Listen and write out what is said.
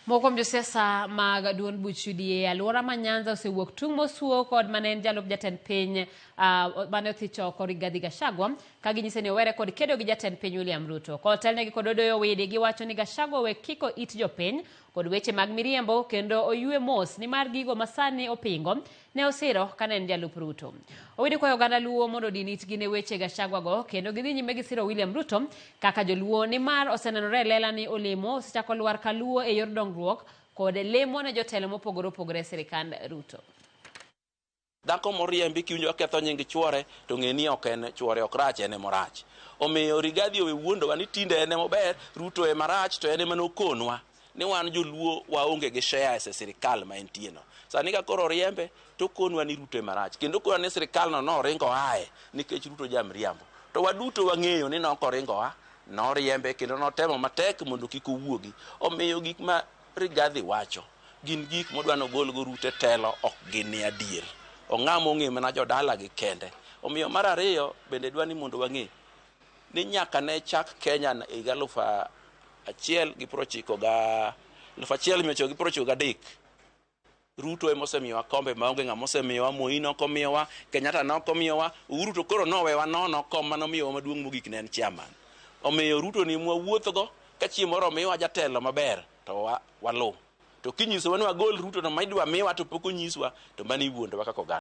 Moko kuom josiasa mag duond buch UDA e alwora ma Nyanza osewuok tung' mosuo kod mane en jalup jatend piny mane othich oko Rigathi Gachagua ka ginyise ni owere kod kedo gi jatend piny William Ruto. Kotelnegi kod Odoyo Owidi giwacho ni Gachagua owe kiko it jopiny kod weche mag miriambo kendo oywe mos nimar gigo masani opingo ne osiro kane en jalup Ruto. Owidi kwayo oganda Luo mondo odin itgi ne weche Gachagua go kendo gidhi nyime gi siro William Ruto kaka joluo nimar osenenore e lela ni olemo osechako lwar ka Luo e yor dongruok kod lemo ne jotelo mopogore opogore e sirikand Ruto. Dhako moriembi kiwinjo oketho nying chuore to ng'e ni ok en chuore ok rach en emorach. Omiyo Rigathi owe wuondowa ni tinde en emober, Ruto ema rach to en ema nokonwa ni wan joluo waonge gi shares e sirikal ma entie no. Sani ka koro oriembe to okonwa ni Ruto ema rach kendo okonwa ni sirikal no noringo oaye nikech Ruto ja mriambo. To waduto wang'eyo ni nok oringo oa, noriembe kendo notemo matek mondo kik owuogi. Omiyo gik ma Rigathi wacho gin gik modwa nogolgo Ruto e telo ok gin adier. Ong'ama ong'e mana jodalagi kende. Omiyo mar ariyo bende dwa ni mondo wang'e ni nyaka ne chak Kenya e higa alufu achiel gi prochiko ga 1993, Ruto ema osemiyowa kombe maonge ng'ama osemiyowa. Moi nok omiyowa, Kenyatta nok omiyowa, Uhuru to koro nowewa nono. Kom manomiyowa maduong' mogik ne en chairman. Omiyo Ruto ni mwawuothogo ka chieng' moro omiwa jatelo maber to waluw. To kinyisowa ni wagol Ruto no ma idwa miwa to pok onyiswa to mano iwuondowa kaka oganda.